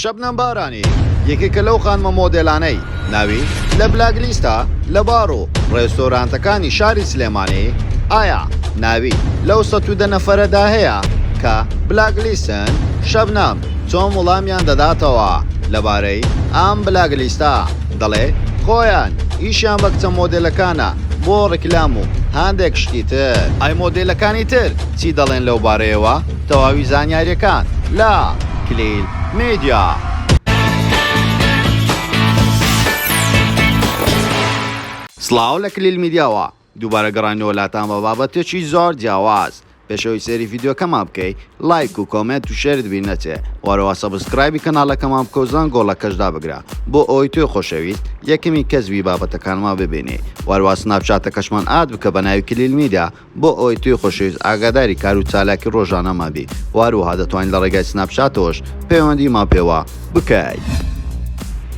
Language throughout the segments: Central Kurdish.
شەبنەم بارانی یەکێکە لەو خانمە مۆدێلانەی ناوی لە black list ە لە باڕ و ڕێستۆرانتەکانی شاری سلێمانی، ئایا ناوی لەو 110 نەفەرەدا هەیە کە black list ن؟ شەبنەم چۆن وڵامیان دەداتەوە لەبارەی ئەم black list ە؟ دەڵێ خۆیان ئیشیان بە کچە مۆدێلەکانە بۆ ڕیکلام و هەندێک شتی تر. ئەی مۆدێلەکانی تر چی دەڵێن لەو بارەیەوە؟ تەواوی زانیاریەکان لە کلیل میدیا. سڵاو لە کلیل میدیاوە دووبارە گەڕاینەوە لاتان بە بابەتێکی زۆر جیاواز پێش ئەوەی سەیری ڤیدیۆکەمان بکەی لایک و comment و share ت بیر نەچێ وەرەوە subscribe ی کەناڵەکەمان بکە و زەنگۆڵەکەش دابگرە بۆ ئەوەی تۆی خۆشەویست یەکەمین کەس بی بابەتەکانمان ببینی وەروا سناپچاتەکەشمان add بکە بە ناوی کلیل میدیا بۆ ئەوەی تۆی خۆشەویست ئاگاداری کار و چالاکی ڕۆژانەمان بی و هەروەها دەتوانیت لە ڕێگای سناپچاتەوەش پەیوەندیمان پێوە بکەیت.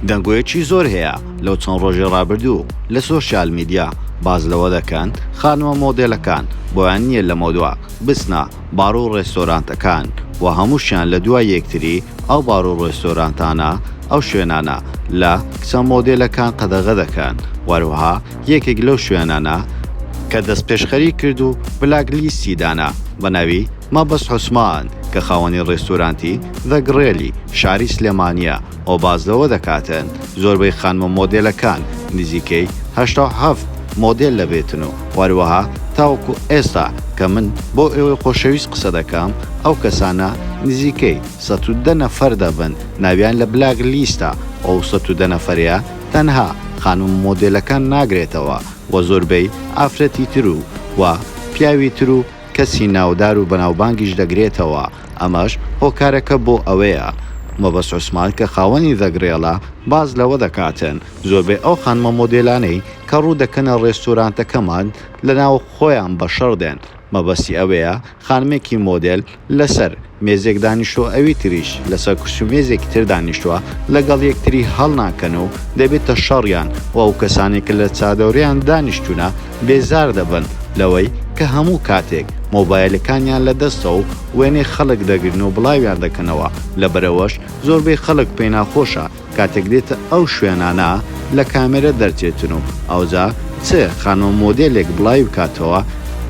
دەنگۆیەکی زۆر هەیە لەو چەند ڕۆژەی ڕابردوو لە سۆشیال میدیا باس لەوە دەکەن خانمە مۆدێلەکان بۆیان نییە لەمەودوا بچنە باڕ و ڕێستۆرانتەکان و هەمووشیان لە دوای یەکتری ئەو باڕ و ڕێستۆرانتانە ئەو شوێنانە لە کچە مۆدێلەکان قەدەغە دەکەن و هەروەها یەکێک لەو شوێنانە کە دەستپێشخەری کرد و black list ی دانا بە ناوی مەبەست عوسمان کە خاوەنی ڕێستورانتی The Grill ی شاری سلێمانییە و باس لەوە دەکاتن زۆربەی خانمە مۆدێلەکان نزیکەی 87 مۆدێل دەبێتن و هەروەها تاوەکو ئێستا کە من بۆ ئێوەی خۆشەویست قسە دەکەم ئەو کەسانە نزیکەی 110 نەفەر دەبن ناویان لە black list ە ئەو 110 نەفەرەیە تەنها خانم مۆدێلەکان ناگرێتەوە و زۆربەی ئافرەتی تر و و پیاوی تر و کەسی ناودار و بەناوبانگیش دەگرێتەوە، ئەمەش هۆکارەکە بۆ ئەوەیە مەبەست عوسمان کە خاوەنی The Grill ە باس لەوە دەکاتن زۆربەی ئەو خانمە مۆدێلانەی کە ڕوو دەکەنە ڕێستورانتەکەمان لەناو خۆیان بەشەڕ دێن مەبەستی ئەوەیە خانمێکی مۆدێل لەسەر مێزێک دانیشتووە ئەوی تریش لەسەر کورسی و مێزێکی تر دانیشتووە لەگەڵ یەکتری هەڵناکەن و دەبێتە شەڕیان و ئەو کەسانەی کە لە چادەوریان دانیشتوونە بێزار دەبن لەوەی کە هەموو کاتێک مۆبایلەکانیان لە دەستە و وێنەی خەڵک دەگرن و بڵاویان دەکەنەوە لەبەرئەوەش زۆربەی خەڵک پێی ناخۆشە کاتێک دێتە ئەو شوێنانە لە کامێرە دەرچێتن و ئەوجا چ خانمە مۆدێلێک بڵاوی بکاتەوە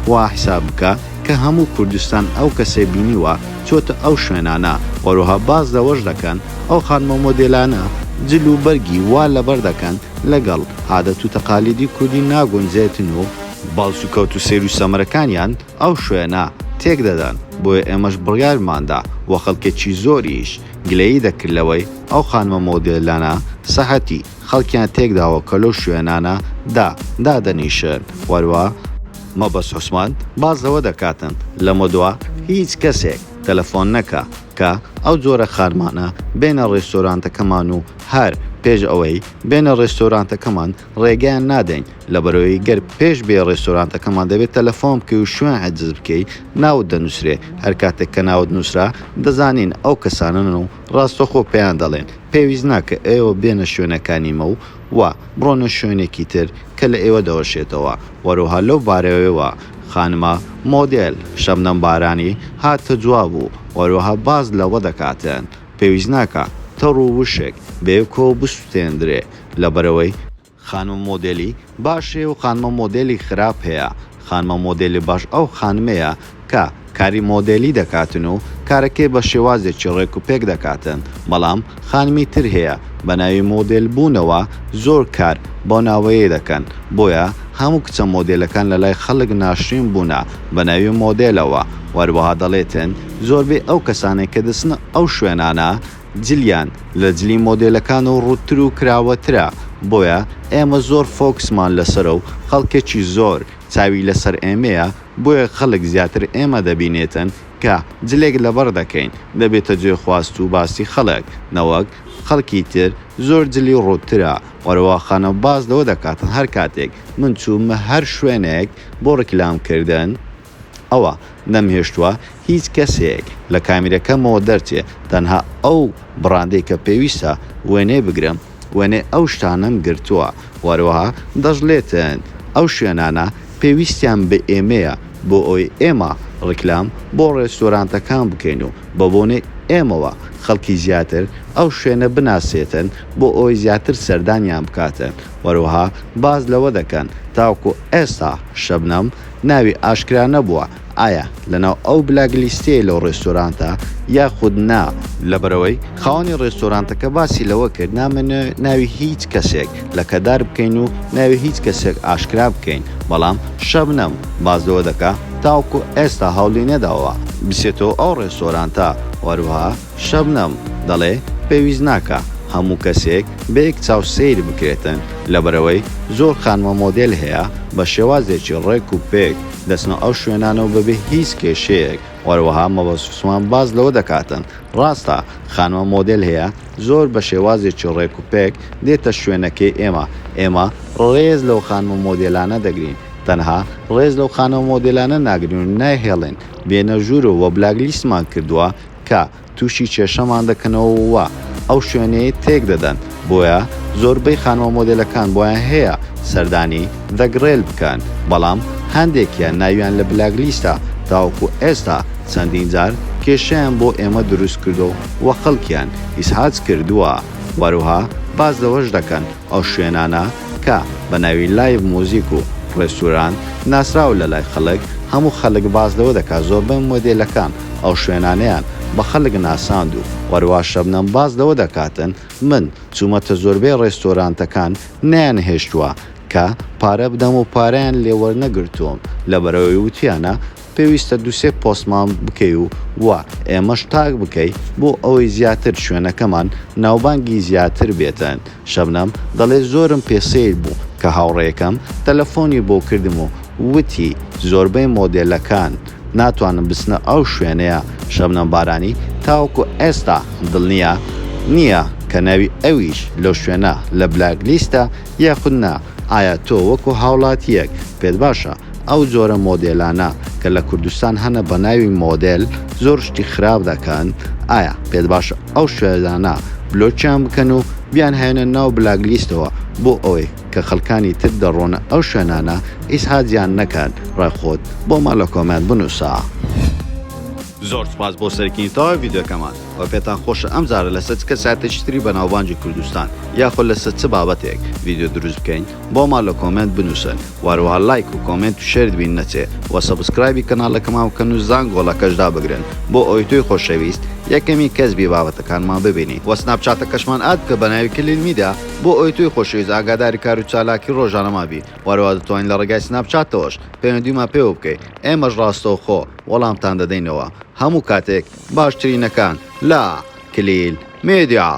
وا حیساب بکە کە هەموو کوردستان ئەو کەسەی بینیوە چۆتە ئەو شوێنانە وەروها باس لەوەش دەکەن ئەو خانمە مۆدێلانە جل و بەرگی وا لەبەر دەکەن لەگەڵ عادەت و تەقالیدی کوردی ناگونجێتن و هەڵسوکەوت و سەیر و سەمەرەکانیان ئەو شوێنە تێک دەدەن بۆیە ئێمەش بڕیارماندا و خەڵکێکی زۆریش گلەیی دەکرد لەوەی ئەو خانمە مۆدێلانە سەحەتی خەڵکیان تێکداوە کە لەو شوێنانە دا دادەنیشن وەروا مەبەست عوسمان باس لەوە دەکاتن لەمەودوا هیچ کەسێک تەلەفۆن نەکا کە ئەو جۆرە خانمانە بێنە ڕێستۆرانتەکەمان و هەر پێش ئەوەی بێنە ڕێستۆرانتەکەمان ڕێگەیان نادەین لەبەرئەوەی گەر پێش بێی ڕێستۆرانتەکەمان دەبێت تەلەفۆن بکەی و شوێن حجز بکەی ناوت دەنوسرێ هەر کاتێک کە ناوت نوسرا دەزانین ئەو کەسانەن و ڕاستەخۆ پێیان دەڵێن پێویست ناکە ئێوە بێنە شوێنەکانی مە و وە بڕۆنە شوێنێکی تر کە لە ئێوە دەوەشێتەوە وەروها لەو بارەیەوە خانمە مۆدێل شەبنەم بارانی هاتە جواب و وەروها باس لەوە دەکاتن پێویست ناکا تەڕ و وشک بەیەکەوە بسوتێندرێ لەبەرئەوەی خانمە مۆدێلی باش هەیە و خانمە مۆدێلی خراپ هەیە، خانمە مۆدێلی باش ئەو خانمەیە کە کاری مۆدێلی دەکاتن و کارەکەی بە شێوازێکی ڕێک و پێک دەکاتن، بەڵام خانمی تر هەیە بە ناوی مۆدێل بوونەوە زۆر کار بەو ناوەیە دەکەن، بۆیە هەموو کچە مۆدێلەکان لەلای خەڵک ناشرین بوونە بە ناوی مۆدێلەوە، وەروەها دەڵێتن زۆربەی ئەو کەسانەی کە دەچنە ئەو شوێنانە جلیان لە جلی مۆدێلەکان و ڕووتتر و کراوەترە، بۆیە ئێمە زۆر focus مان لەسەرە و خەڵکێکی زۆر چاوی لەسەر ئێمەیە، بۆیە خەڵک زیاتر ئێمە دەبینێتن کە جلێک لەبەر دەکەین دەبێتە جێ خواست و باسی خەڵک نەوەک خەڵکی تر زۆر جلی ڕووتترە وەرەوە خانم باس لەوە دەکاتن هەر کاتێک من چوومە هەر شوێنێک بۆ ڕیکلام کردن ئەوە نەمهێشتووە هیچ کەسێک لە کامیرەکەمەوە دەرچێ، تەنها ئەو بڕاندەی کە پێویستە وێنەی بگرم وێنەی ئەو شتانەم گرتووە، وەروەها دەشڵێتن ئەو شوێنانە پێویستیان بە ئێمەیە بۆ ئەوەی ئێمە. ڕیکلام بۆ ڕێستۆرانتەکان بکەین و بەبۆنەی ئێمەوە خەڵکی زیاتر ئەو شوێنە بناسێتن بۆ ئەوەی زیاتر سەردانیان بکاتن وەروەها باس لەوە دەکەن تاوەکو ئێستا شەبنەم ناوی ئاشکرا نەبووە ئایا لەناو ئەو black list ەیە لەو ڕێستۆرانتە یاخود نا، لەبەرئەوەی خاوەنی ڕێستۆرانتەکە باسی لەوە کرد نامەوێ ناوی هیچ کەسێک لەکەدار بکەین و ناوی هیچ کەسێک ئاشکرا بکەین، بەڵام شەبنەم باس لەوە دەکا تاوەکو ئێستا هەوڵی نەداوە بچێتەوە ئەو ڕێستۆرانتە، وەروەها شەبنەم دەڵێ پێویست ناکا هەموو کەسێک بە یەک چاو سەیر بکرێتن، لەبەرئەوەی زۆر خانمە مۆدێل هەیە بە شێوازێکی ڕێک و پێک دەچنە ئەو شوێنانەوە بەبێ هیچ کێشەیەک، وەروەها مەبەست عوسمان باس لەوە دەکاتن ڕاستە خانمە مۆدێل هەیە زۆر بە شێوازێکی ڕێک و پێک دێتە شوێنەکەی ئێمە، ئێمە ڕێز لەو خانمە مۆدێلانە دەگرین، تەنها ڕێز لەو خانمە مۆدێلانە ناگرین و نایهێڵین بێنە ژوورەوە و black list مان کردووە کە تووشی کێشەمان دەکەنەوە و ئەو شوێنەیە تێک دەدەن، بۆیە زۆربەی خانمە مۆدێلەکان بۆیان هەیە سەردانی The Grill بکەن، بەڵام هەندێکیان ناویان لە black list ە، تاوەکو ئێستا چەندین جار کێشەیان بۆ ئێمە دروست کردووە و خەڵکیان ئیزعاج کردووە، وەروها باس لەوەش دەکەن ئەو شوێنانە کە بە ناوی live music و ڕێستورانت ناسراوە لە لای خەڵک، هەموو خەڵک باس لەوە دەکات زۆربەی مۆدێلەکان ئەو شوێنانەیان بە خەڵک ناساند و وەروا شەبنەم باس لەوە دەکاتن من چوومەتە زۆربەی ڕێستۆرانتەکان نەیانهێشتووە کە پارە بدەم و پارەیان لێ وەرنەگرتووم لەبەرئەوەی وتویانە پێویستە دووسێ پۆستمان بکەی و و ئێمەش tag بکەی بۆ ئەوەی زیاتر شوێنەکەمان ناوبانگی زیاتر بێتن شەبنەم دەڵێ زۆرم پێ سەیر بوو کە هاوڕێیەکەم تەلەفۆنی بۆ کردم و وتی زۆربەی مۆدێلەکان ناتوانن بچنە ئەو شوێنەیە شەبنەم بارانی تاوەکو ئێستا دڵنیا نییە کە ناوی ئەویش لەو شوێنە لە black list ە یاخود نا ئایا تۆ وەکو هاوڵاتییەک پێت باشە ئەو جۆرە مۆدێلانە کە لە کوردستان هەنە بە ناوی مۆدێل زۆر شتی خراپ دەکەن ئایا پێت باشە ئەو شوێنانە بلۆکیان بکەن و بیانهێنە ناو black list ەوە بۆ ئەوەی کە خەڵکانی تر دەڕۆنە ئەو شوێنانە ئیزعاجیان نەکەن ڕای خۆت بۆمان لە comment بنوسە. زۆر سوپاس بۆ سەیرکردنی تەواوی ڤیدیۆکەمان وە پێتان خۆشە ئەم جارە لەسەر چ کەسایەتێکی تری بەناوبانگی کوردستان یاخود لەسەر چ بابەتێک ڤیدیۆ دروست بکەین بۆمان لە comment بنوسن وە هەروەها لایک و comment و share ت بیر نەچێ وە subscribe ی کەناڵەکەمان بکەن و زانگۆڵەکەش دابگرن بۆ ئەوەی تۆی خۆشەویست یەکەمین کەس بی بابەتەکانمان ببینی وە سناپچاتەکەشمان add بکە بەناوی کلیل میدیا بۆ ئەوەی تۆی خۆشەویست ئاگاداری کارو چالاکی ڕۆژانەمان بی وە هەروەها دەتوانی لە ڕێگای سناپچاتەوەش پەیوەندیمان پێوە بکەی ئێمەش ڕاستەوخۆ وەڵامتان دەدەینەوە هەموو کاتێک باشترینەکان لە کلیل میدیا.